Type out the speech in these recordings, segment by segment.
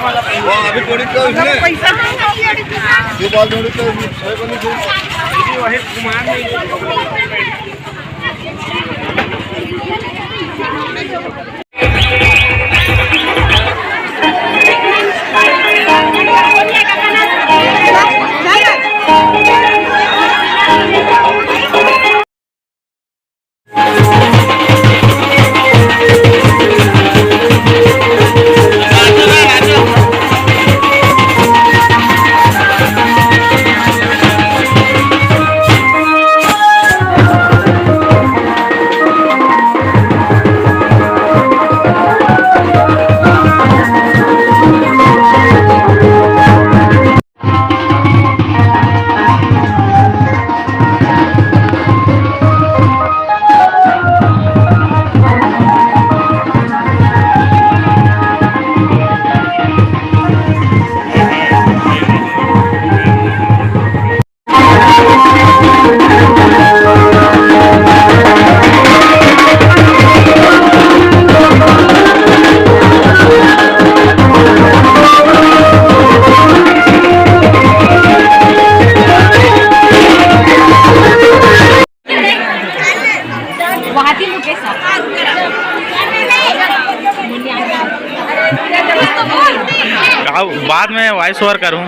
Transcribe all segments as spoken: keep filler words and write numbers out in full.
वाह, अभी कोड़ी का उसने। पैसा जो बाल जोड़ी का उसने, छह बनी थी। बाद में वॉइस ओवर करूँ।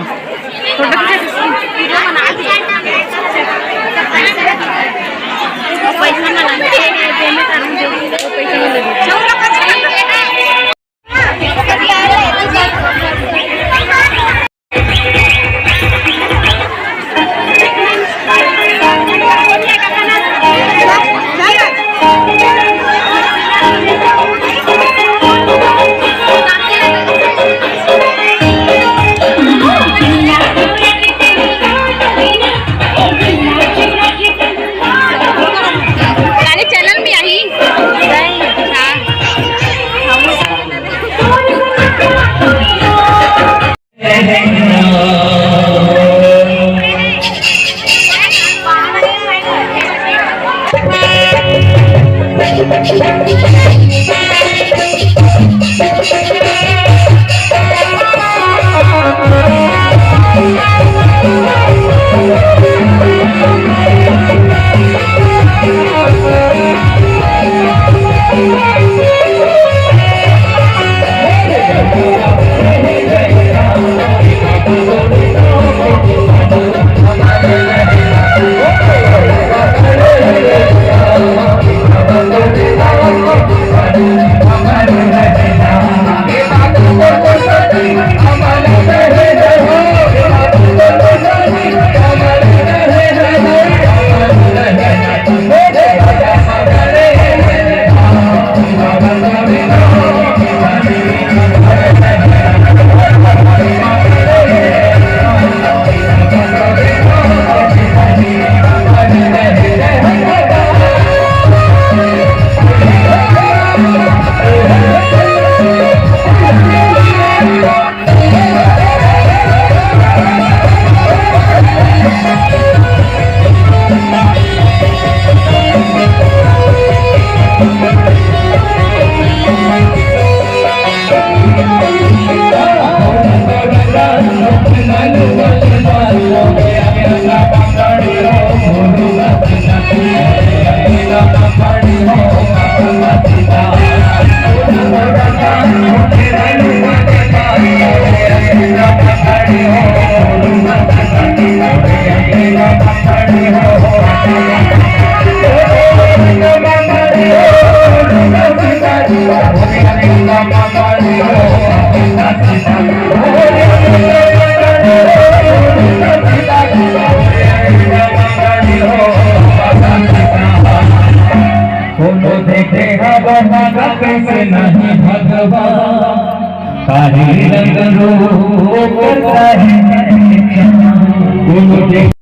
कोनो देखे हवा कैसे नहीं भगवा, काहे रंग रूप करता है। कोनो देखे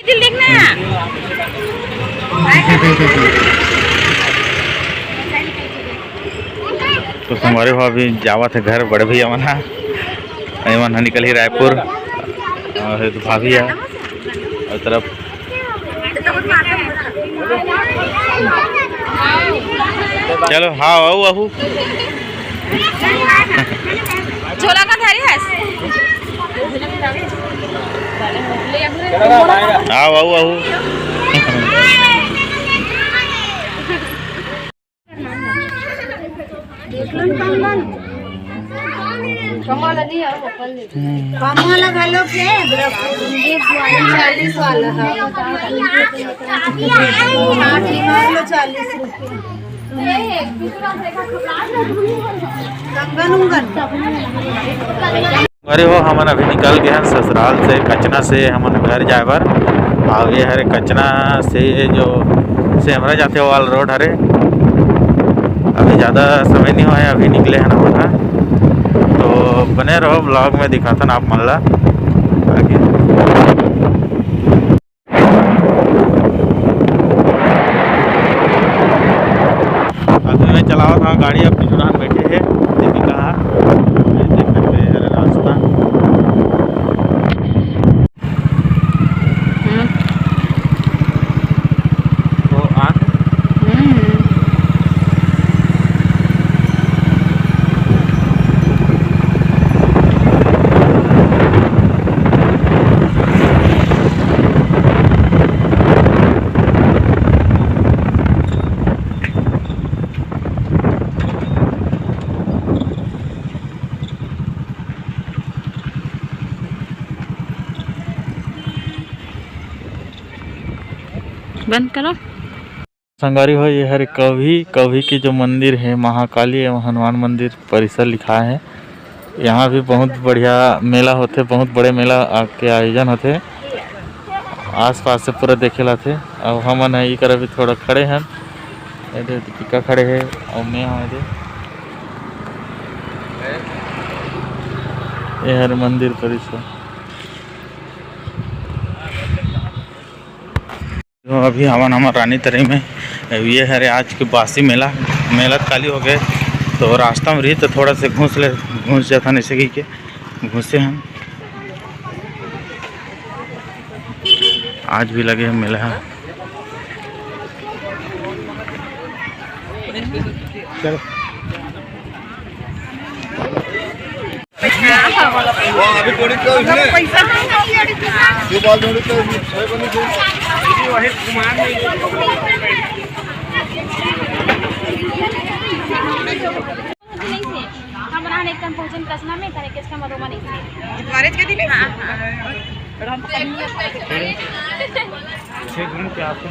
दिल देखना। तो संगवारी हो, अभी जावत हे घर बड़े भैया मन ह। एमन ह निकलही रायपुर। अउ ये तो भाभी ह, अउ तरफ। चलो, हाँ, आऊ, आहू। झोला का धरे हस? आऊ, आऊ, आऊ। कमल घलो के चालीस वाला है। हाँ, ठीक है, लो चालीस रुपये। कंगन उंगन। अरे हो, हमन अभी निकल गे हन ससुराल से, कचना से हमन घर जाए बर। अउ ये हरे कचना से जो सेमरा जाथे, वो वाला रोड हरे। अभी ज़्यादा समय नहीं होय, अभी निकले हन हमन ह। तो बने रहो vlog में, दिखाथन आप मन ला आगे। अभी मैं चलावत हूँ गाड़ी, अपनी जुड़ान बैठे है दीपिका हा। ये देख सकते हैं, अरे रास्ता। हम्म। तो आ हम्म। बंद करो। संगवारी हो, ये हरे कवही, कवही के जो मंदिर हे महाकाली एवं हनुमान मंदिर परिसर लिखाय हे। यहाँ भी बहुत बढ़िया मेला होथे, बहुत बड़े मेला के आयोजन होथे। आसपास से पूरा देखे ला थे। अब हमन ह इकर अभी थोड़ा खड़े हन, एदे दीपिका खड़े हे अउ मैं हूँ एदे। ये हरे मंदिर परिसर। तो अभी हमन हमर रानी तरी में, ये हरे आज के बासी मेला, मेला त काली हो गए, तो रास्ता में रही तो थोड़ा से घुस ले, घुस जाथन ऐसे कहि के घुसे हन। आज भी लगे हे मेला ह। चलो। अभी थोड़ी तो इसने। दो बाल थोड़ी तो इसने, छह बनी थी। नहीं से। हमरा ने एकदम भोजन कसना में करे के इसका मरोमा नहीं से। बारिश के दिन? हाँ, हाँ। छह घंटे आपको।